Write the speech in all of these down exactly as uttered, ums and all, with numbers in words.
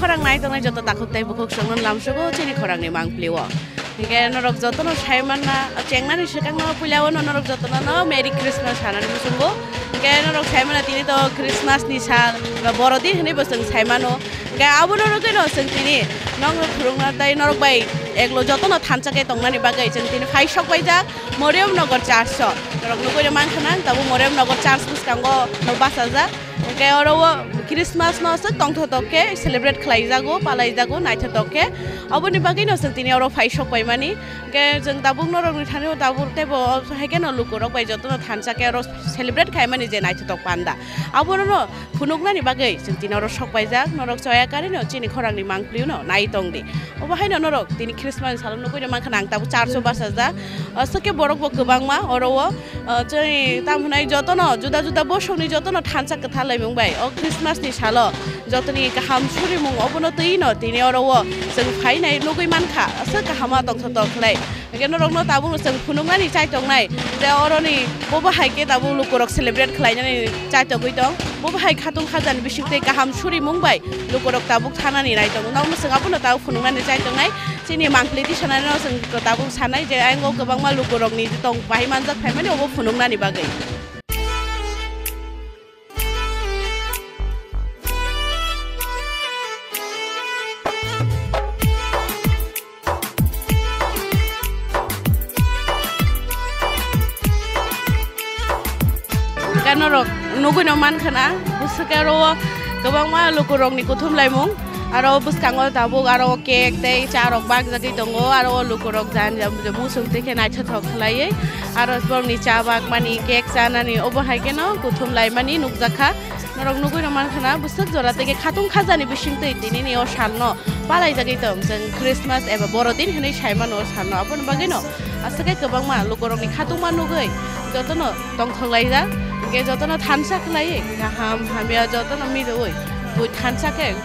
Khorang nai tongnai joto takhuk tei bukhuk chwngno lamsogo chini khorangni mangpli o. Hinkhe norok jotono sai manna, chengnani swkangno puila o norok jotono no Merry Christmas sanani muchungo. Hinkhe norok sai manna tini to Christmas ni sal ba Borodin hinwi bo chwng sai mano. Hinkhe abono rwgwino chwng tini nokno phwrwngna tei norok bai eklo jotono thansa khe tongnani bagwi chwng tini phai sok paijak Moriam Nagar Church o. Norok nugwi rw mankha na, tabuk Moriam Nagar Church bwskango no bachajak. Hinkhe oro o Christmas no aswk tongthotok khe celebrate khlaijago, palaijago naithotok khe. Oboni bagwi no chwng tini oro phai sok paimani. Hinkhe chwng tabuk norokni thani o tabuk teibo hai kheno lukurok bai jotono thansa khe oro celebrate khaimani je naithotok panda. Abono no phunuknani bagwi chwng tini oro sok paijak, norok choya karino chini khorangni mangpli no nai tongdi. Obo haino norok tini Christmas ni salo nugwi rw mankha na ang tabuk church o bachajak. Aswk khe borok bo kwbangma oro o. O, chwng tamo hwnwi jotono juda juda bosongni jotono thansa kwthar laimung bai o Christmas ni salo jotoni kaham surimung obono twi no tini oro o chwng phainai nugwi mankha, aswk kaham ma tongthotok khlai. Hwnkhe norokno tabukno chwng phunuknani chai tongnai je oroni bobo hai khe tabuk lukurok celebrate khlainani chai tongwi tong, bobo hai khatung khajani bisingtwi kaham surimung bai lukurok tabuk thanani nai tongo, nokno chwng abono tabuk phunuknani chai tongnai. Chini mangpli tisanano chwng tabuk sanai je ayang o kwbangma lukurokni tong pai manjak phaimani obo phunuknani bagwi. Norok nugwi no mankha na, bwswk aro o kwbangma lukurokni kuthum laimung, aro bwskango tabuk aro o cake tei cha rok bakjagwi tongo, aro o lukurok jan jan muchung twi khe naithothok khlaiwi, aro borokni cha bakmani cake chanani obo hai kheno kuthum laimani nukjakha. Norok nugwi rw mankha na, bwswk jora tei khe khatung khajani bisingtwi tinini o salno palaijagwi tong chwng Christmas eba Borodin hinwi sai mano o salno. Aboni bagwino aswk khe kwbangma lukurokni khatungma nugwi jotono tongthok laijak, hinkhe jotono thansa khlaiwi kaham hamya jotono mijoui bui thansa khe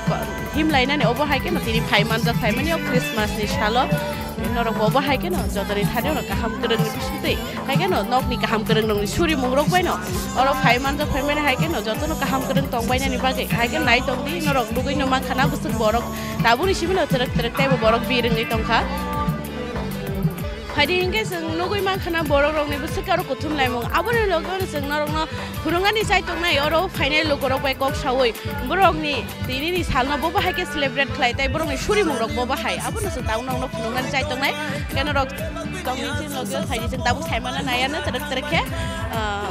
him lainani obo hai kheno tini phai manjak phaimani o Christmas ni salo. Norok bo obo hai kheno jotoni thani rok kaham kwrwngni bisingtwi hai kheno nokni kaham kwrwng rokni surimungrok baino oro phai manjak phaimani hai kheno jotono kaham kwrwng tongbainani bagwi hai kheno nai tongdi norok nugwi no mankha na bwswk borok tabukni simi no twrwk twrwk teibo borok bir wngwi tongkha. Phaidi hinkhe chwng nugwi mankha na borok rokni bwswk aro kuthum laimung aboni loge chwng norokno phunuknani chai tongnai oro phainai lukurok bai kok saui borokni Tinini salno bo bahai khe celebrate khlai, tei borokni surimungrok bo bahai. Abono chwng tabuk nokno phunuknani chai tongnai. Khe norok tongni chini logi o phaidi chwng tabuk saimano naiya no twrwk twrwk khe, ah,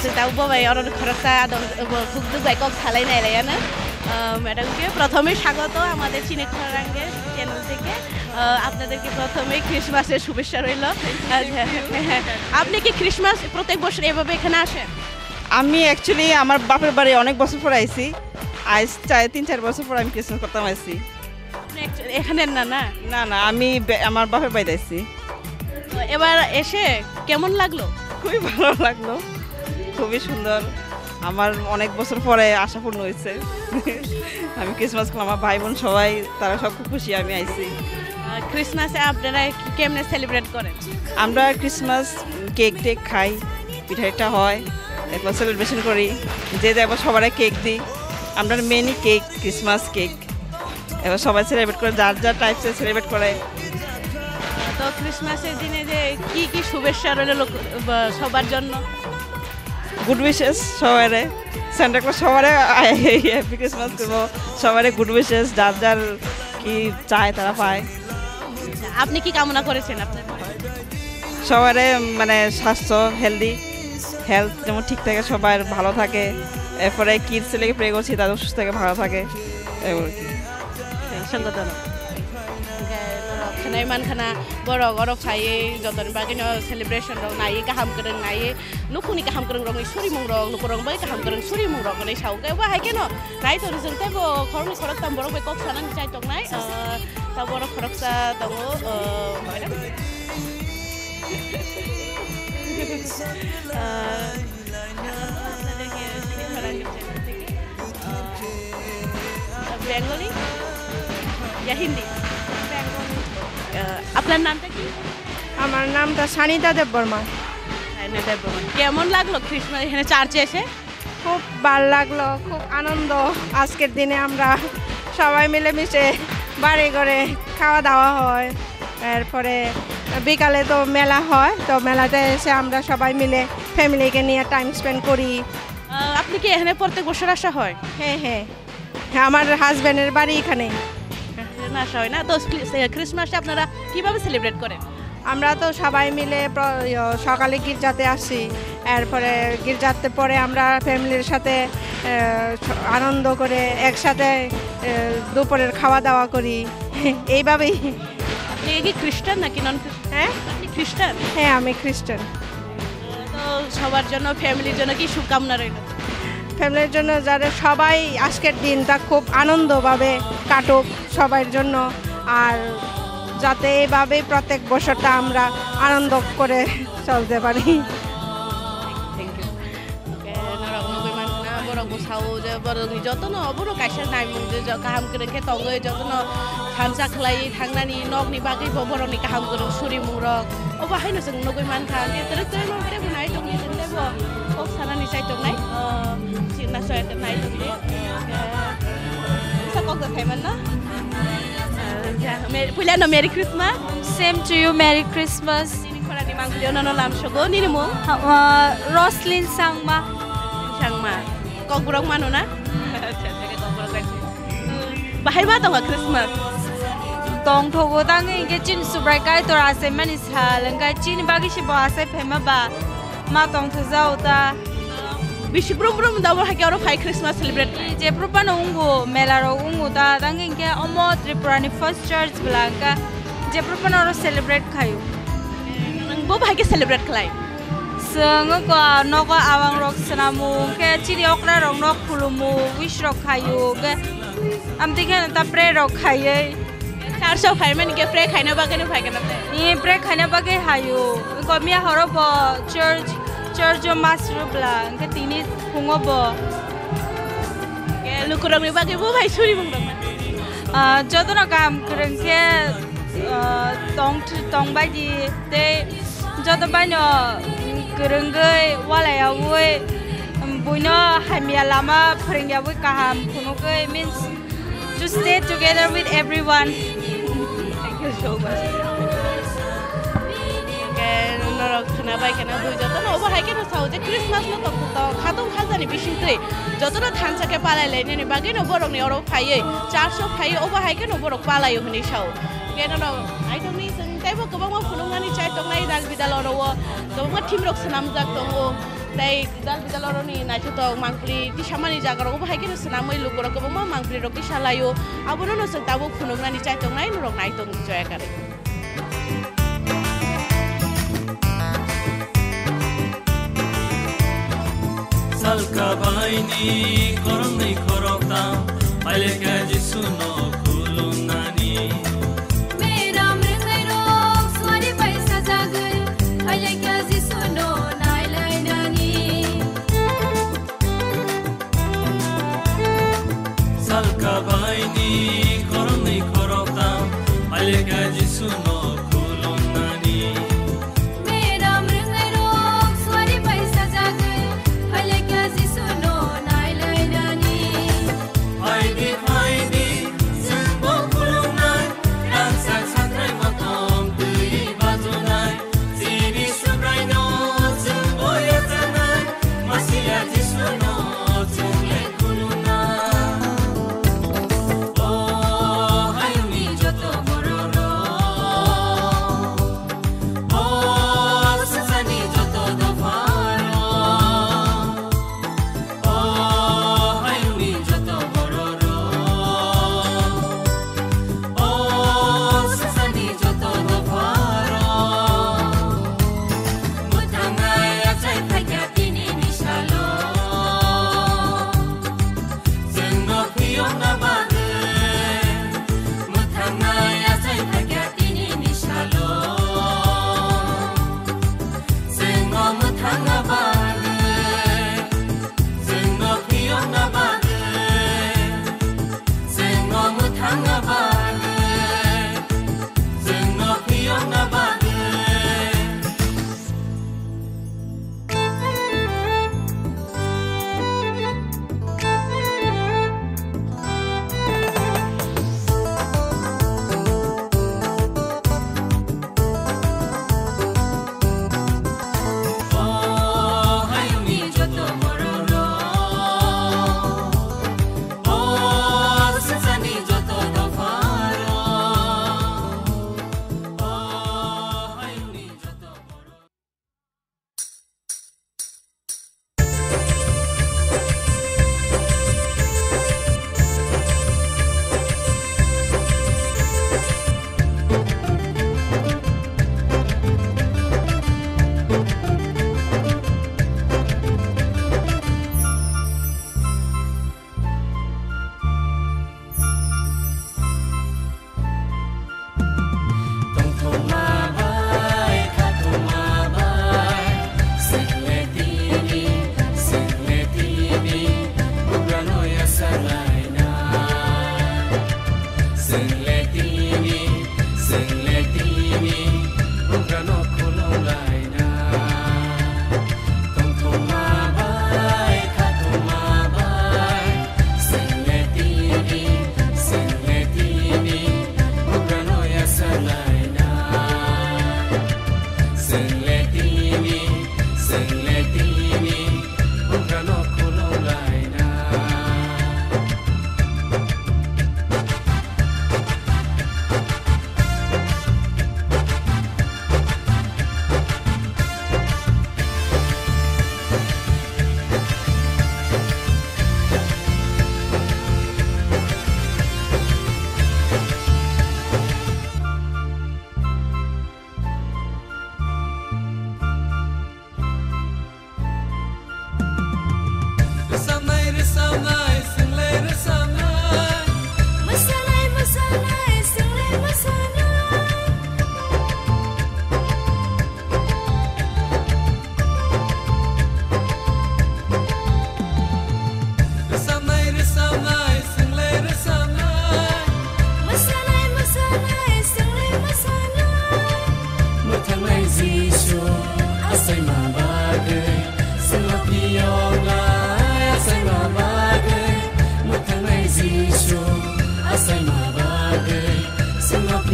Chwng tabuk bo bai oro khoroksa adong bo khukduk bai kok salai nai lai ano. Ah, madam ke prothome swagoto amader Chini Khorang ge channel theke. Ah, apnader ke prothome Christmas er shubhechcha roilo. Thank you, thank you. Apni ki Christmas protek bochor ebhabe ekhane ashen? আমি অ্যাকচুয়ালি আমার বাপের বাড়ি অনেক বছর পরে আইছি, আজ চার তিন চার বছর পরে আমি ক্রিসমাস করতাম আইছি। আপনি একচু-, এখানের না, না? না, না, আমি বে-, আমার বাপের বাড়িতে আইছি। তো এবার এসে কেমন লাগলো? খুবই ভালো লাগলো, খুবই সুন্দর। আমার অনেক বছর পরে আশা পূর্ণ হয়েছে। আমি ক্রিসমাস করলাম, আমার ভাই বোন সবাই, তারা সব খুব খুশি আমি আইছি। আহ, ক্রিসমাসে আপনারা কি, কেমনে সেলিব্রেট করেন? আমরা ক্রিসমাস কেক টেক খাই, পিঠা টিঠা হয়, এরপর সেলিব্রেশন করি, যে যাবো সবারে কেক দিই। আমরা মেনই কেক, ক্রিসমাস কেক। এবার সবাই সেলিব্রেট করে, যার যার টাইপসে সেলিব্রেট করে। তো ক্রিসমাসের দিনে যে কি কি শুভেচ্ছা রইল লোক, বা, সবার জন্য? গুড উইশেস সবারে, সান্তা ক্লজ সবারে হ্যাপি ক্রিসমাস করবো, সবারে গুড উইশেস, যার যার কি চায় তারা পায়। আপনি কি কামনা করেছেন আপনার? সবারে মানে স্বাস্থ্য, হেলদি, হেলথ যেমন ঠিক থাকে, সবার ভালো থাকে। এরপরে কিডস লেগে প্রে করছি, তাদের সুস্থ থাকে, ভালো থাকে, এই আর কি। অসংখ্য ধন্যবাদ। Hwnkhe norok khwnai mankha na, borok oro phaiwi jotoni bagwino celebration rok naiwi, kaham kwrwng naiwi, nukhungni kaham kwrwng rokni surimung rok, lukurok bai kaham kwrwng surimung rok hwnwi sao. Hwnkhe bo hai kheno nai tongo chwng teibo khoroknwi khoroktham borok bai kok sanani chai tongnai. Ah, ta borok khoroksa tongo, ah, madam. Ah, আপনাদেরকে চিনি ধরার জন্য। বেঙ্গলি? ইয়া, হিন্দি। বেঙ্গলি। আহ, আপনার নামটা কি? আমার নামটা সানিতা দেববর্মা। সানিতা দেববর্মা। কেমন লাগলো খ্রিস্টমাস এখানে চার্চে এসে? খুব ভালো লাগলো, খুব আনন্দ। আজকের দিনে আমরা সবাই মিলেমিশে বাড়ি ঘরে খাওয়া দাওয়া হয়, এরপরে বিকালে তো মেলা হয়, তো মেলাতে এসে আমরা সবাই মিলে ফ্যামিলিকে নিয়ে টাইম স্পেন্ড করি। আহ, আপনি কি এখানে প্রত্যেক বছর আসা হয়? হ্যাঁ, হ্যাঁ। হ্যাঁ, আমার হাজব্যান্ডের বাড়ি এখানে। এখানে আসা হয় না? তো ক্রি-, সে-, খ্রিসমাসে আপনারা কিভাবে সেলিব্রেট করেন? আমরা তো সবাই মিলে প্র-, ইয়ো, সকালে গির্জাতে আসি, এরপরে গির্জাতে পরে আমরা ফ্যামিলির সাথে, এ, স-, আনন্দ করে একসাথে, এ, দুপুরের খাওয়া দাওয়া করি। এইভাবেই। আপনি কি খ্রিস্টান নাকি নন খ্রিস্টান? হ্যাঁ? আপনি খ্রিস্টান? হ্যাঁ, আমি খ্রিস্টান। তো সবার জন্য, ফ্যামিলির জন্য কি শুভকামনা রইল? ফ্যামিলির জন্য যারা সবাই আজকের দিনটা খুব আনন্দভাবে কাটুক সবার জন্য, আর যাতে এইভাবেই প্রত্যেক বছরটা আমরা আনন্দ করে চলতে পারি। Thank you. Norok nugui mankha, borok bwsao je borokni jotono obono kaisa naimung je jo-, kaham kwrwng khe tongwi jotono thansa khlaiwi thangnani nokni bagwi bo borokni kaham kwrwng surimungrok. Obo haino chwng nugui mankha, hwnkhe twrwk twrwk no teibo nai tongdi, chwng teibo kok sanani chai tongnai. O, chikna soya tei nai tongdi. Sa kok da thai manna. Ah, ja, Mer-, puila no Merry Christmas. Same to you, Merry Christmas. Nini khorani mangpili ono no lam sogo, nini mung? Ha, ah, Roslyn Sangma. Sangma. Kokborok mano na? Acha, acha, kokborok kaisa. Bahai ma tongo Christmas? Tongthogo tangwi hwnkhe chini Subrai Kaitor achaimani sal, hwnkhe chini bagwi se bo achai phaima ba ma tongthokjao ta. Bisi brum brum da bo haikhe oro phai Christmas celebrate khai. Jephru phano wngo, mela rok wngo ta, tangwi hwnkhe omo Tripura ni first church bwla hwnkhe jephru phano oro celebrate khaio. Nang bo bahai khe celebrate khlai? Chwng oko nogo awang rok swnamo, hwnkhe chini okra rok no khulumo, wish rok khaio, hwnkhe amtwi kheno ta pray rok khaiwi. Church o phaimani khe pray khaina bagwi no phaikha na? Ni pray khaina bagwi haio, oko miya horo bo church, church o mas rw bwla, hwnkhe tini phungo bo. Khe lukurokni bagwi bo bai suri mung rok. Ah, jotono kaham kwrwng khe, ah, tong, tong bai di tei joto baino, mm, kwrwngwi walaiyawi, mm, buino hamya lama phwrwngyawi kaham phunugwi means to stay together with everyone. Thank you so much. Khe norok khwnabai kheno bui jotono obo hai kheno sao je Christmas no tok tok khatung khajani bisingtwi jotono thansa khe palai lainani bagwi no borokni oro phaiwi church o phaiwi obo hai kheno borok palaio hwnwi sao. Khe norok naithokni chwng teibo kwbangma phunuknani chai tongnai dal bidal oro o kwbangma theme rok swnamjak tongo. Tei dal bidal oroni naithotok mangpili tisamani jaga rogo bo hai kheno swnamwi lukurok kwbangma mangpili rok tisa laio. Abono no chwng tabuk phunuknani chai tongnai norok nai tong joya kare. Salka baini khoroknwi khoroktham pailekha Jisuno khulumnani. Meram rwngnairok suari bai sajagwi pailekha Jisuno nailainani. Salka baini khoroknwi khoroktham pailekha Jisuno khulumnani. Meram rwngnairok suari bai sajagwi pailekha Jisuno nailainani. Phaidi, phaidi, chwngbo khulumnai, rangchak satrai motom twi bajunai, chini Subraino chwngbo yachanai, Masiya Jisuno chwngni khulumnai. O hayungni joto bororok,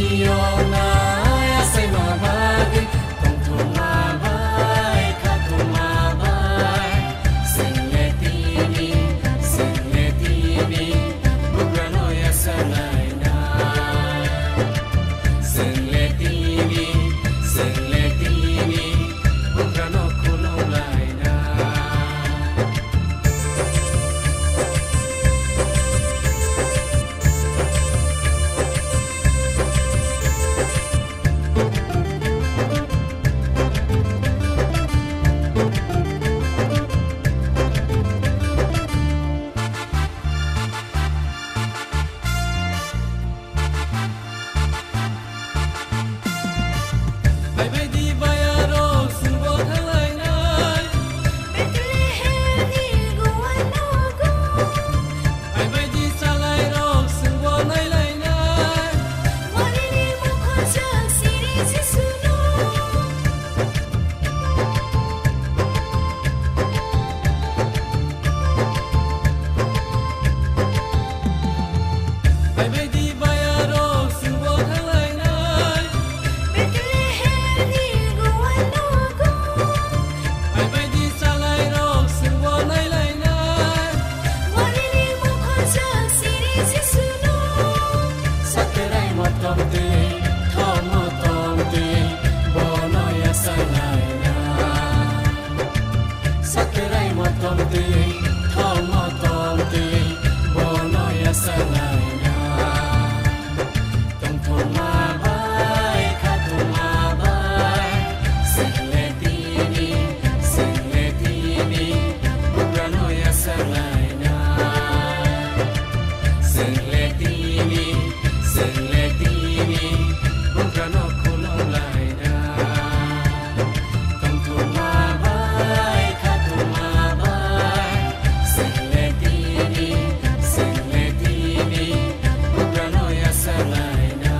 Yona asai ma bagwi, tongthokma bai, khatungma bai, sengle tini, sengle tini, bugrano yasalaina. Sengle tini, sengle tini, bugrano khulumlaina. Baibaidi bayarok sungbo thanglainai. Bethlehemni guai nogo. Baibaidi salairok sungbo nailainai. Walini mukhorjak siri Jisuno. Baibaidi bayarok sungbo thanglainai. Bethlehemni guai nogo. Baibaidi salairok sungbo nailainai. Walini mukhorjak siri Jisuno. Sakrai motom twi, thok motom twi, bono yasalaina. Sakrai motom twi, thok motom twi, bono yasalaina. Tongthokma bai, khatungma bai, sengle tini, sengle tini, bugrano yasalaina. Sengle tini, sengle tini, bugrano khulumlaina. Tongthokma bai, khatungma bai, sengle tini, sengle tini, bugrano yasalaina.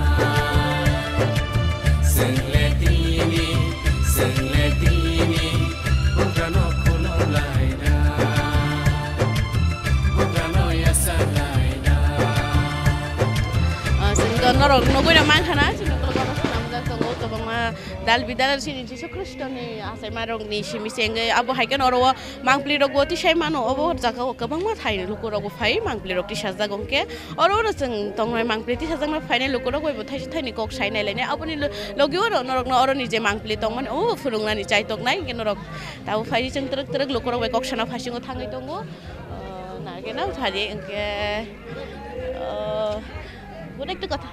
Sengle tini, sengle tini, bugrano khulumlaina. Bugrano yasalaina. Ah, chwng to norok nugwino mankha na, chini ukulok oro swnamjak tongo kwbangma dal bidal chini Jisu Khristoni achaima rokni simi se wngwi abo hai kheno oro o mangpli rokbo tisai mano, obo jaga o kwbangma thaini lukurokbo phai mangpli rok tisajak hwnkhe oro oro chwng tongnai mangpli tisajakna phainai lukurok bai bo thaisa thaini kok sai nai lainai aboni lo-, logi oro norokno oroni je mangpli tongmani obo phwrwngnani chaitoknai hwnkhe norok tabuk phai chwng twrwk twrwk lukurok bai kok sana phasingo thangwi tongo. Ah, nagena phari hwnkhe, ah, Bunek tu kotha.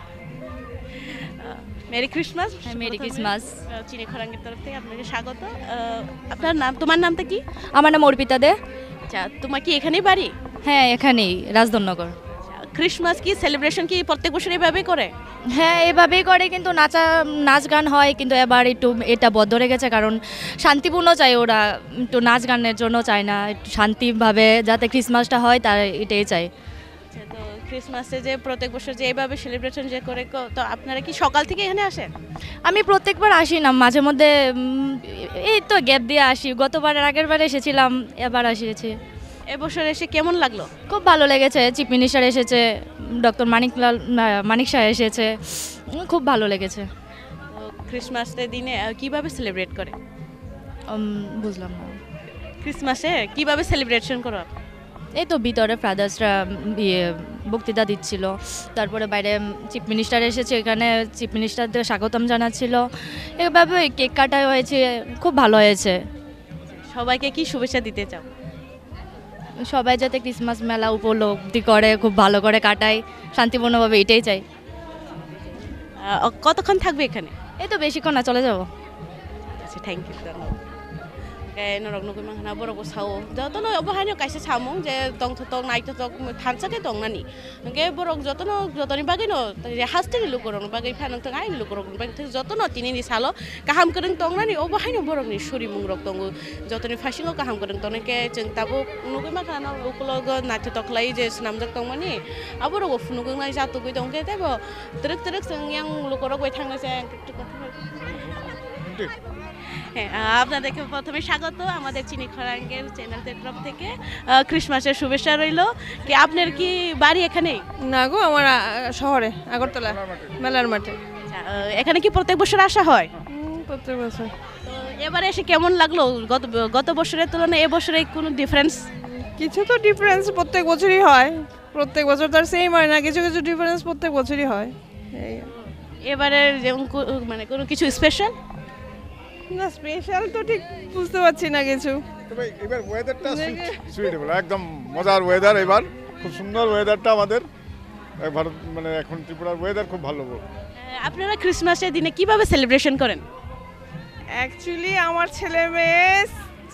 Ah, merry Christmas. হ্যাঁ, মেরি প্রথমে, ক্রিসমাস। আহ, চিনি খরাঙ্গের তরফ থেকে আপনাকে স্বাগত। আহ, আপনার নাম, তোমার নামটা কি? আমার নাম অর্পিতা দে। আচ্ছা, তোমার কি এখানেই বাড়ি? হ্যাঁ, এখানেই, রাজধননগর। আচ্ছা, ক্রিসমাস কি সেলিব্রেশন কি প্রত্যেক বছর এভাবেই করে? হ্যাঁ, এভাবেই করে, কিন্তু নাচা, নাচ গান হয়, কিন্তু এবার একটু এটা বন্ধ রেখেছে, কারণ শান্তিপূর্ণ চায় ওরা, একটু নাচ গানের জন্য চায় না, একটু শান্তিভাবে যাতে ক্রিসমাসটা হয়, তাই এটাই চায়। আচ্ছা, তো ক্রিসমাসে যে প্রত্যেক বছর যে এইভাবে সেলিব্রেশন যে করে, ক-, তো আপনারা কি সকাল থেকে এখানে আসেন? আমি প্রত্যেকবার আসি না, মাঝে মধ্যে, উম, এই তো গ্যাপ দিয়ে আসি। গতবার আর আগের বার এসেছিলাম, এবার আসি, এসে। এবছর এসে কেমন লাগলো? খুব ভালো লেগেছে, চিফ মিনিস্টার এসেছে, ডক্টর মানিকলাল, আহ, মানিক শাহ এসেছে, উম, খুব ভালো লেগেছে। তো ক্রিসমাস দিনে, আহ, কিভাবে সেলিব্রেট করে? উম, বুঝলাম না। ক্রিসমাসে কিভাবে সেলিব্রেশন করো? এই তো ভিতরে ফাদার্সরা, উম, ইয়ে, বক্তৃতা দিচ্ছিল, তারপরে বাইরে, উম, চিফ মিনিস্টার এসেছে, এখানে চিফ মিনিস্টারদের স্বাগতম জানাচ্ছিল, এভাবে কেক কাটা হয়েছে, খুব ভালো হয়েছে। সবাইকে কি শুভেচ্ছা দিতে চাও? সবাই যাতে ক্রিসমাস মেলা উপলব্ধি করে, খুব ভালো করে কাটায়, শান্তিপূর্ণভাবে, এটাই চাই। আহ, কতক্ষণ থাকবে এখানে? এই তো বেশিক্ষণ না, চলে যাব। আচ্ছা, থ্যাংক ইউ, ধন্যবাদ। Khe norok nugwi mankha na borok bo sao, jotono obo haino kaisa samung je tongthotok naithotok thansa khe tongnani. Hwnkhe borok jotono, jotoni bagwino je hasteni lukurokni bagwi phano wngthang, aini lukurokni bagwi wngthang, jotono tinini salo kaham kwrwng tongnani, obo haino borokni surimungrok tongo. Jotoni phaisingo kaham kwrwng tongnai khe chwng tabuk nugwi mankha na, ukologo naithotok khlai je swnamjak tongmani, aborokbo phunuk wngnai, jatugwi tongkhe teibo twrwk twrwk chwng yang lukurok bai thangnai se. হ্যাঁ, আহ, আপনাদেরকে প্রথমে স্বাগত আমাদের চিনি খরাঙ্গের চ্যানেলের তরফ থেকে। আহ, ক্রিসমাসের শুভেচ্ছা রইল। কি আপনার কি বাড়ি এখানেই? না গো, আমার, আহ, শহরে, আগরতলা, মেলার মাঠে। আহ, এখানে কি প্রত্যেক বছর আসা হয়? হুম, প্রত্যেক বছর। তো এবারে এসে কেমন লাগলো? গত, গত বছরের তুলনায় এবছরে কোনো ডিফারেন্স? কিছু তো ডিফারেন্স প্রত্যেক বছরই হয়, প্রত্যেক বছর তো আর সেম হয় না, কিছু কিছু ডিফারেন্স প্রত্যেক বছরই হয়। এই। এবারে যেমন কো-, মানে কোনো কিছু স্পেশাল? না, স্পেশাল তো ঠিক বুঝতে পারছি না কিছু। তবে এবার ওয়েদারটা সুইট, সুইটেবল, একদম মজার ওয়েদার এবার। খুব সুন্দর ওয়েদারটা আমাদের। এ, ভারত, মানে, এখন ত্রিপুরার ওয়েদার খুব ভালো। আপনারা ক্রিসমাসের দিনে কিভাবে সেলিব্রেশন করেন? অ্যাকচুয়ালি আমার ছেলে মেয়ে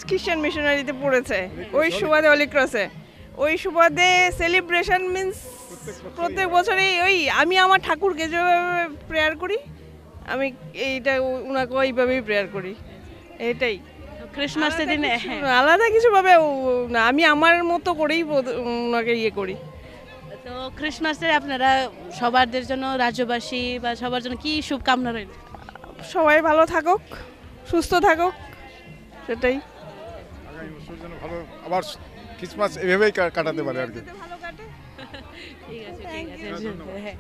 খ্রিস্টান মিশনারিতে পড়েছে, ওই সুবাদে হলি ক্রসে। ওই সুবাদে সেলিব্রেশন মিন্স প্রত্যেক বছরই। প্রত্যেক বছরই ওই আমি আমার ঠাকুরকে যেভাবে প্রেয়ার করি, আমি এইটা উ-, উনাকেও এইভাবেই প্রেয়ার করি, এটাই। তো ক্রিসমাসের আলাদা দিনে, কিছু, হ্যাঁ। আলাদা কিছু ভাবে ও-, না, আমি আমার মতো করেই বোধ-, ওনাকে ইয়ে করি। তো ক্রিসমাসে আপনারা সবার জন্য, রাজ্যবাসী বা সবার জন্য কি শুভকামনা রইল? সবাই ভালো থাকুক, সুস্থ থাকুক, সেটাই। আগামী বছর যেন ভালো আবার ক্রিসমাস এভাবেই কা-, কাটাতে পারে আর কি। ঠিক আছে, ঠিক আছে। হ্যাঁ, ধন্যবাদ। হ্যাঁ।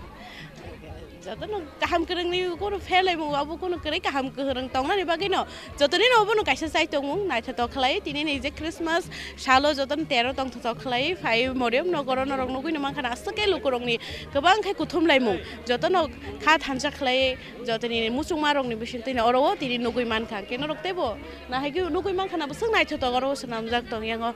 Jotono kaham kwrwngni kunu pherlaimung abo kunu kwrwi kaham kwrwng tongnani bagwino jotoni no obono kaisa chaitokmung naithotok khlai tini ni je Christmas salo jotono tero tongthotok khlai phai Moriam nogoro norok nugwino mankha na aswk khe lukurokni kwbang khe kuthum laimung jotono kha thansa khlai jotoni muchungma rokni bising tini oro o tini nugwi mankha hwnkhe norok teibo nahaikhe nugwi mankha na bwswk naithotok oro o swnamjak tongyango.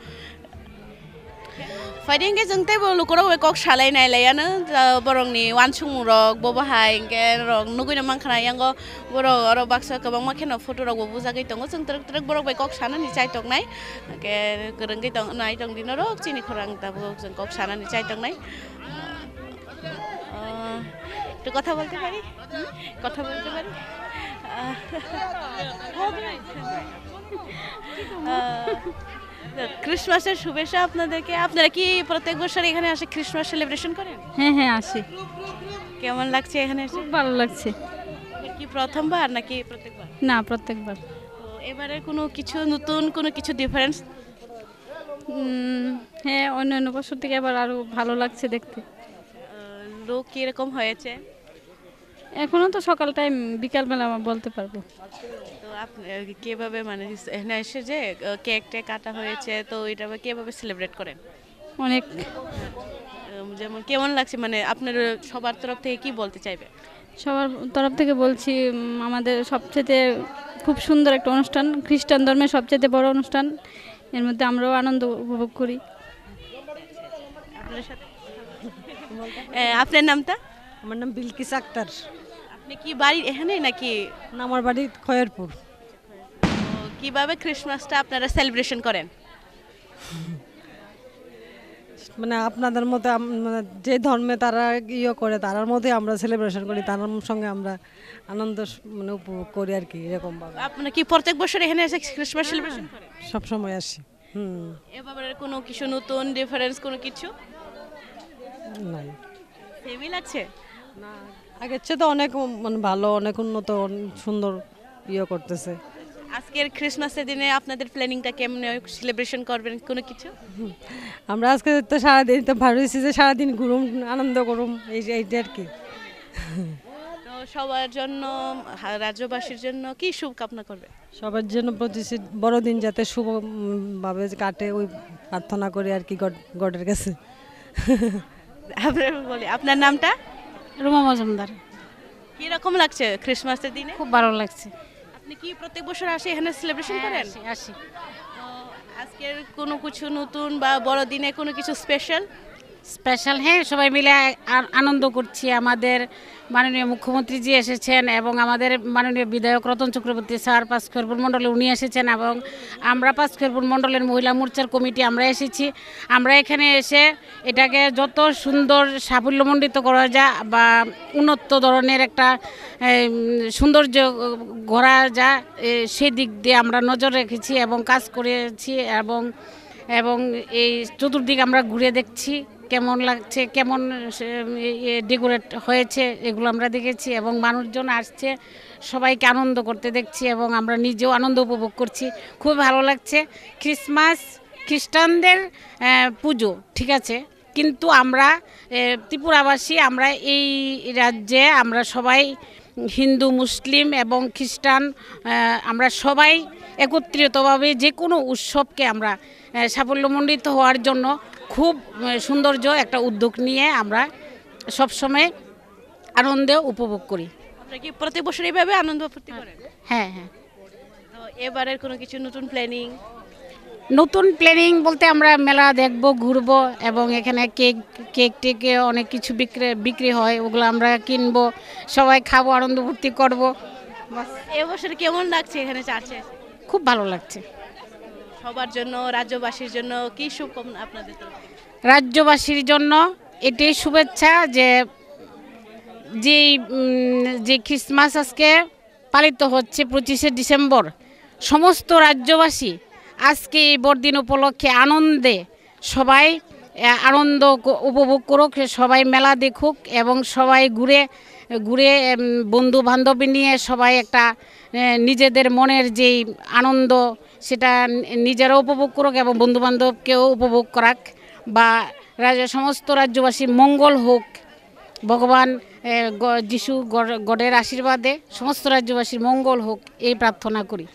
Phaidi hwnkhe chwng teibo lukurok bai kok salai nai laiya no, ah, borokni uansukmung rok bo bahai hwnkhe norok nugwino mankha na yango borok oro baksa kwbangma kheno photo rok bo bujagwi tongo, chwng twrwk twrwk borok bai kok sanani chai tongnai, hwnkhe kwrwngwi tong nai tongdi norok chini khorang tabuk chwng kok sanani chai tongnai. Ah, একটু কথা বলতে পারি? কথা বলতে পারি? আহ, আহ, তো ক্রিসমাসের শুভেচ্ছা আপনাদেরকে। আপনারা কি প্রত্যেক বছর এখানে আসে ক্রিসমাস সেলিব্রেশন করেন? হ্যাঁ, হ্যাঁ, আসি। কেমন লাগছে এখানে এসে? খুব ভালো লাগছে। কি প্রথমবার নাকি প্রত্যেকবার? না, প্রত্যেকবার। তো এবারে কোনো কিছু নতুন কোনো কিছু ডিফারেন্স? উম, হ্যাঁ, অন্যান্য বছর থেকে এবার আরো ভালো লাগছে দেখতে। আহ, লোক কিরকম হয়েছে? এখনো তো সকাল টাইম, বিকালবেলা বলতে পারবো। তো আপনি, আহ, কিভাবে মানে এখানে এসে যে, আহ, কেক টেক কাটা হয়েছে, তো এটা আবার কিভাবে সেলিব্রেট করেন? অনেক। উম, যেমন কেমন লাগছে, মানে আপনার সবার তরফ থেকে কি বলতে চাইবে? সবার তরফ থেকে বলছি, উম, আমাদের সবচেয়ে খুব সুন্দর একটা অনুষ্ঠান, খ্রিস্টান ধর্মের সবচেয়ে বড় অনুষ্ঠান। এর মধ্যে আমরাও আনন্দ উপভোগ করি। আপনার সাথে এ, আপনার নামটা? আমার নাম বিলকিস আক্তার। আপনি কি বাড়ি এখানে নাকি? না, আমার বাড়ি খয়েরপুর। তো কিভাবে ক্রিসমাসটা আপনারা সেলিব্রেশন করেন? মানে আপনাদের মতো আম-, মানে যে ধর্মে তারা ইয়ে করে, তারার মতোই আমরা সেলিব্রেশন করি, তার সঙ্গে আমরা আনন্দ স-, মানে উপভোগ করি আর কি, এরকম ভাবে। আপনারা কি প্রত্যেক বছর এখানে এসে ক্রিসমাস সেলিব্রেশন করেন? সব সময় আসি। হুম। এবারে কোনো কিছু নতুন ডিফারেন্স কোনো কিছু? নাই। সেমই লাগছে? না, আগের চেয়ে তো অনেক উ-, মানে ভালো, অনেক উন্নত, অন-, সুন্দর ইয়ে করতেছে। আজকের ক্রিসমাসের দিনে আপনাদের প্ল্যানিংটা কেমনে সেলিব্রেশন করবেন, কোনো কিছু? আমরা আজকে তো সারাদিন তো বার হয়েছি যে সারাদিন ঘুরুম, আনন্দ করুম, এই যে, এইটা আর কি। তো সবার জন্য, হা-, রাজ্যবাসীর জন্য কি শুভকামনা করবেন? সবার জন্য প্রতিষ্ঠিত বড়দিন যাতে শুভ, উম, ভাবে কাটে, ওই প্রার্থনা করি আর কি গড-, গডের কাছে। আপনার বলি, আপনার নামটা? রুমা মজুমদার। কিরকম লাগছে ক্রিসমাসের দিনে? খুব ভালো লাগছে। আপনি কি প্রত্যেক বছর আসে এখানে সেলিব্রেশন হ্যাঁ, করেন? আসি, আসি। তো আজকের কোনো কিছু নতুন বা বড়দিনে কোনো কিছু স্পেশাল? স্পেশাল, হ্যাঁ, সবাই মিলে আ-, আনন্দ করছি। আমাদের মাননীয় মুখ্যমন্ত্রীজি এসেছেন এবং আমাদের মাননীয় বিধায়ক রতন চক্রবর্তী স্যার পাঁচ খয়েরপুর মণ্ডলে উনি এসেছেন এবং আমরা পাঁচ খয়েরপুর মণ্ডলের মহিলা মোর্চার কমিটি আমরা এসেছি। আমরা এখানে এসে এটাকে যত সুন্দর সাফল্যমণ্ডিত করা যায় বা উন্নত ধরনের একটা, এম, সৌন্দর্য গড়া যায়, এ, সেদিক দিয়ে আমরা নজর রেখেছি এবং কাজ করেছি এবং, এবং এই চতুর্দিক আমরা ঘুরে দেখছি। কেমন লাগছে, কেমন সে, ইয়ে, ডেকোরেট হয়েছে, এগুলো আমরা দেখেছি এবং মানুষজন আসছে, সবাইকে আনন্দ করতে দেখছি এবং আমরা নিজেও আনন্দ উপভোগ করছি। খুব ভালো লাগছে। ক্রিসমাস খ্রিস্টানদের, আহ, পুজো, ঠিক আছে, কিন্তু আমরা, আহ, ত্রিপুরাবাসী, আমরা এই রাজ্যে আমরা সবাই হিন্দু, মুসলিম এবং খ্রিস্টান, আহ, আমরা সবাই একত্রিতভাবে যে কোনো উৎসবকে আমরা, আহ, সাফল্যমণ্ডিত হওয়ার জন্য খুব, আহ, সৌন্দর্য একটা উদ্যোগ নিয়ে আমরা সবসময় আনন্দে উপভোগ করি। আপনারা কি প্রতি বছর এইভাবে আনন্দ ফুর্তি করেন? হ্যাঁ, হ্যাঁ। তো এবারের কোনো কিছু নতুন প্ল্যানিং? নতুন প্ল্যানিং বলতে আমরা মেলা দেখব, ঘুরবো এবং এখানে কেক, কেক টেকে অনেক কিছু বিক্রি, বিক্রি হয়, ওগুলো আমরা কিনবো, সবাই খাবো, আনন্দ ফুর্তি করবো। বাস। এবছর কেমন লাগছে এখানে চার্চে এসে? খুব ভালো লাগছে। সবার জন্য, রাজ্যবাসীর জন্য কি শুভকামনা আপনাদের তরফ থেকে? রাজ্যবাসীর জন্য এটাই শুভেচ্ছা যে, যেই, উম, যে ক্রিসমাস আজকে পালিত হচ্ছে পঁচিশে ডিসেম্বর, সমস্ত রাজ্যবাসী আজকে এই বড়দিন উপলক্ষে আনন্দে সবাই, আহ, আনন্দ ক-, উপভোগ করুক, সবাই মেলা দেখুক এবং সবাই ঘুরে, ঘুরে, উম, বন্ধু বান্ধব নিয়ে সবাই একটা, আহ, নিজেদের মনের যেই আনন্দ, সেটা নিজেরাও উপভোগ করুক এবং বন্ধু বান্ধবকেও উপভোগ করাক, বা রাজ্য, সমস্ত রাজ্যবাসীর মঙ্গল হোক। ভগবান, এ, গ-, যিশু গড-, গডের আশীর্বাদে সমস্ত রাজ্যবাসীর মঙ্গল হোক, এই প্রার্থনা করি।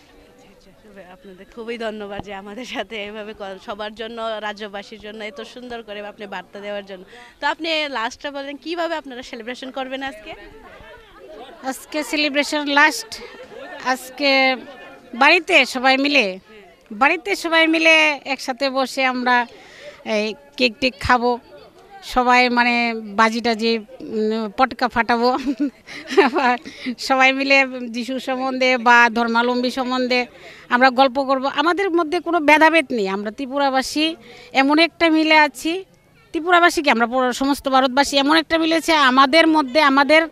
আপনাদের খুবই ধন্যবাদ যে আমাদের সাথে এভাবে ক-, সবার জন্য, রাজ্যবাসীর জন্য এত সুন্দর করে আপনি বার্তা দেওয়ার জন্য। তো আপনি লাস্টটা বলেন, কিভাবে আপনারা সেলিব্রেশন করবেন আজকে? আজকে সেলিব্রেশন লাস্ট, আজকে বাড়িতে সবাই মিলে বাড়িতে সবাই মিলে একসাথে বসে আমরা এই কেক টেক খাবো, সবাই মানে বাজি টাজি, উম, পটকা ফাটাবো। আবার সবাই মিলে যিশু সম্বন্ধে বা ধর্মাবলম্বী সম্বন্ধে আমরা গল্প করব। আমাদের মধ্যে কোনো ভেদাভেদ নেই, আমরা ত্রিপুরাবাসী এমন একটা মিলে আছি। ত্রিপুরাবাসী কি, আমরা পুরো সমস্ত ভারতবাসী এমন একটা মিলেছে আমাদের মধ্যে। আমাদের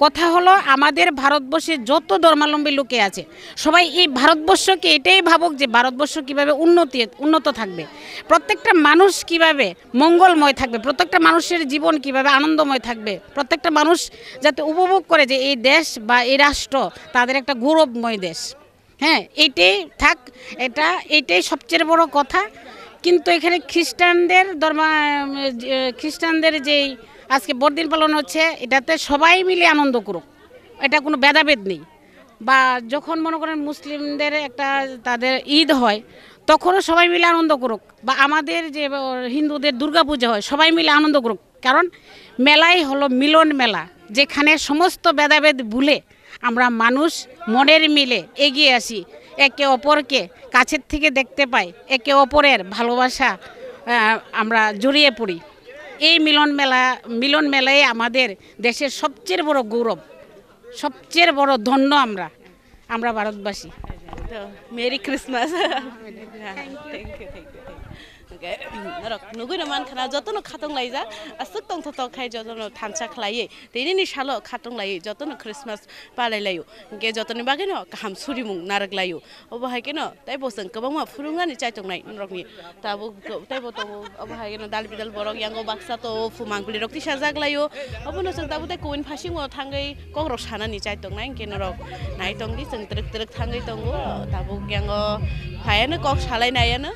কথা হলো, আমাদের ভারতবর্ষে যত ধর্মাবলম্বী লোকে আছে, সবাই এই ভারতবর্ষকে এটাই ভাবুক যে ভারতবর্ষ কিভাবে উন্নতি, উন্নত থাকবে, প্রত্যেকটা মানুষ কিভাবে মঙ্গলময় থাকবে, প্রত্যেকটা মানুষের জীবন কিভাবে আনন্দময় থাকবে, প্রত্যেকটা মানুষ যাতে উপভোগ করে যে এই দেশ বা এই রাষ্ট্র তাদের একটা গৌরবময় দেশ। হ্যাঁ, এটাই থাক, এটা, এটাই সবচেয়ে বড় কথা। কিন্তু এখানে খ্রিস্টানদের ধর্মা-, যে, খ্রিস্টানদের যেই আজকে বড়দিন পালন হচ্ছে, এটাতে সবাই মিলে আনন্দ করুক, এটা কোনো ভেদাভেদ নেই। বা যখন মনে করেন মুসলিমদের একটা তাদের ঈদ হয়, তখনও সবাই মিলে আনন্দ করুক। বা আমাদের যে, আহ, হিন্দুদের দুর্গাপূজা হয়, সবাই মিলে আনন্দ করুক। কারণ মেলাই হলো মিলন মেলা, যেখানে সমস্ত ভেদাভেদ ভুলে আমরা মানুষ মনের মিলে এগিয়ে আসি, একে অপরকে কাছের থেকে দেখতে পাই, একে অপরের ভালোবাসা, আহ, আমরা জড়িয়ে পড়ি। এই মিলন মেলা, মিলন মেলাই আমাদের দেশের সবচেয়ে বড় গৌরব, সবচেয়ে বড় ধন্য আমরা, আমরা ভারতবাসী। তো merry Christmas. Thank you, thank you, thank you. Okay, norok nugui no man khana joto no khatong laijak, aswk tongthotok khai joto no thansa khlaiwi, tini ni salo khatong laiwi joto no Christmas palai laio, hwnkhe joto ni bagwi no kaham surimung narwk laio. Obo hai kheno tei bo chwng kwbangma phurungnani chaitongnai norokni tabuk tei bo tongo. Obo hai kheno dal bidal borok yango baksa to phumang pili rok tisajak laio. Obono chwng tabuk tei kubuini phasingo thangwi kokrok sanani chai tongnai, hwnkhe norok nai tongdi, chwng twrwk twrwk thangwi tongo. Tabuk yango phaiano kok salai naiano.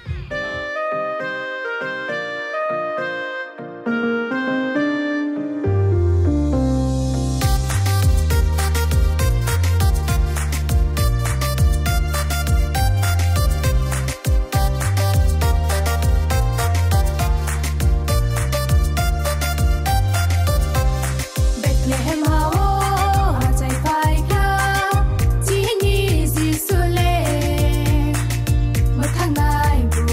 Bethlehem hao achai phaikha chini Jisu le, mwthangnai bo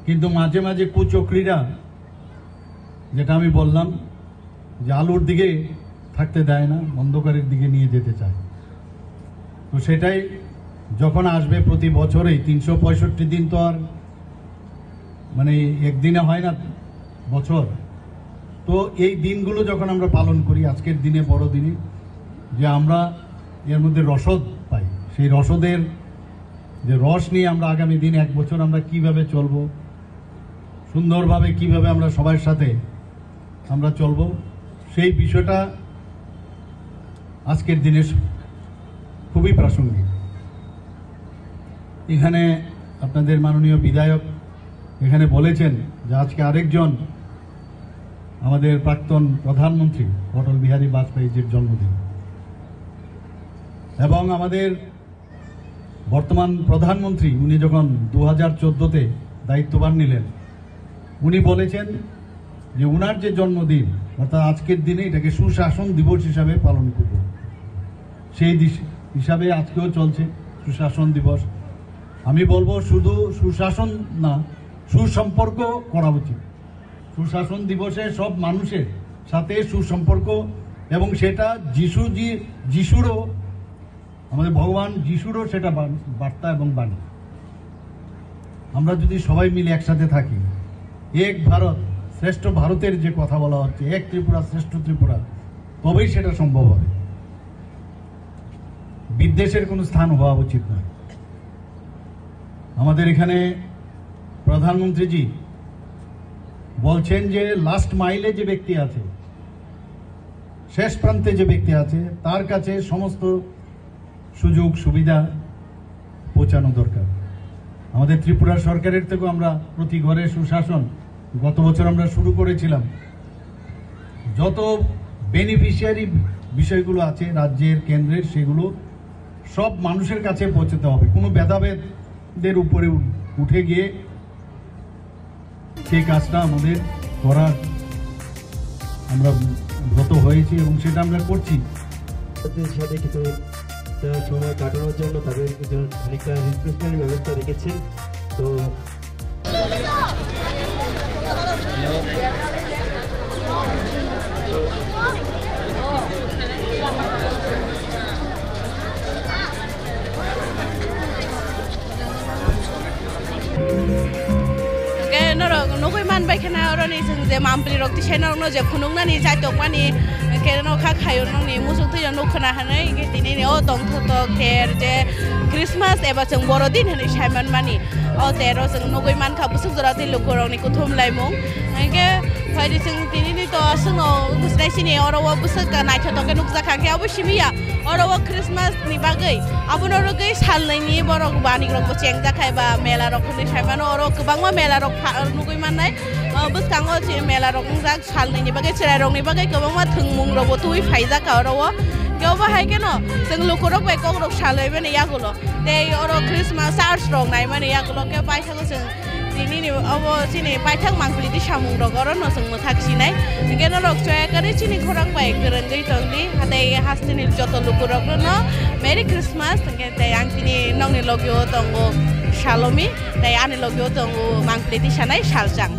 কিন্তু মাঝে মাঝে কুচক্রীরা, যেটা আমি বললাম, যে আলোর দিকে থাকতে দেয় না, অন্ধকারের দিকে নিয়ে যেতে চায়। তো সেটাই যখন আসবে, প্রতি বছরেই তিনশো পঁয়ষট্টি দিন তো আর মানে একদিনে হয় না, বছর। তো এই দিনগুলো যখন আমরা পালন করি, আজকের দিনে, বড় দিনে, যে আমরা এর মধ্যে রসদ পাই, সেই রসদের যে রস নিয়ে আমরা আগামী দিন, এক বছর আমরা কিভাবে চলবো, সুন্দরভাবে কিভাবে আমরা সবার সাথে আমরা চলবো, সেই বিষয়টা আজকের দিনে খুবই প্রাসঙ্গিক। এখানে আপনাদের মাননীয় বিধায়ক এখানে বলেছেন যে আজকে আরেকজন আমাদের প্রাক্তন প্রধানমন্ত্রী অটল বিহারী বাজপেয়ীজির জন্মদিন, এবং আমাদের বর্তমান প্রধানমন্ত্রী, উনি যখন দু হাজার চোদ্দতে দায়িত্বভার নিলেন, উনি বলেছেন যে উনার যে জন্মদিন, অর্থাৎ আজকের দিনে, এটাকে সুশাসন দিবস হিসাবে পালন করব। সেই দিস-, হিসাবে আজকেও চলছে সুশাসন দিবস। আমি বলবো, শুধু সুশাসন না, সুসম্পর্ক করা উচিত। সুশাসন দিবসে সব মানুষের সাথে সুসম্পর্ক, এবং সেটা যিশু জি-, যিশুরও, আমাদের ভগবান যিশুরও সেটা বা-, বার্তা এবং বাণী। আমরা যদি সবাই মিলে একসাথে থাকি, এক ভারত শ্রেষ্ঠ ভারতের যে কথা বলা হচ্ছে, এক ত্রিপুরা শ্রেষ্ঠ ত্রিপুরা, তবেই সেটা সম্ভব হবে। বিদ্বেষের কোনো স্থান হওয়া উচিত নয়। আমাদের এখানে প্রধানমন্ত্রীজি বলছেন যে লাস্ট মাইলে যে ব্যক্তি আছে, শেষ প্রান্তে যে ব্যক্তি আছে, তার কাছে সমস্ত সুযোগ সুবিধা পৌঁছানো দরকার। আমাদের ত্রিপুরা সরকারের থেকেও আমরা প্রতি ঘরে সুশাসন গত বছর আমরা শুরু করেছিলাম। যত বেনিফিশিয়ারি বিষয়গুলো আছে রাজ্যের, কেন্দ্রের, সেগুলো সব মানুষের কাছে পৌঁছাতে হবে। কোনো ভেদাভেদদের উপরে উ-, উঠে গিয়ে সেই কাজটা আমাদের করার আমরা ব্রত হয়েছি এবং সেটা আমরা করছি। তাদের সাথে কিছু, আহ, সময় কাটানোর জন্য তাদের কিছু খানিকটা রিফ্রেশমেন্টের ব্যবস্থা রেখেছেন। তো Hwnkhe norok nugui manbai kheno, oroni chwng je mampli rok tisai norokno je phunuknani chaitokmani, hwnkhe nokha khaio nokni muchung twi rok nuk khna hwnwi, hwnkhe tini ni o tongthotok ter je Christmas eba chwng Borodin hwnwi sai manmani. O tero chwng nugui mankha bwswk jora tei lukurokni kuthum laimung. Hwnkhe phaidi chwng tinini to aswkno bwswk sini oro o bwswk naithotok khe nukjakha, hwnkhe abo simi ya oro o Christmas ni bagwi. Abono rwgwi salnwini borok banikrokbo chengjakha eba mela rok hwnwi saimano, oro kwbangma mela rok pha-, nugui mannai. O bwskango mela rok wngjak salnwini bagwi, chwrairokni bagwi kwbangma thwngmungrokbo twiwi phaijakha oro o. Hwnkhe obo hai kheno chwng lukurok bai kokrok salaimani yagulo. Tei oro Christmas church rok naimani yagulo khe paithago chwng tinini obo chini paithak mangpili tisamung rok orono chwng mwthak sinai. Hwnkhe norok chaya kwrwi chini khorang bai kwrwngwi tongdi. Tei hasteni joto lukurokno Merry Christmas. Hwnkhe tei ang tini nokni logio tongo Salomi, tei ani logio tongo mangpili tisanai Salchang.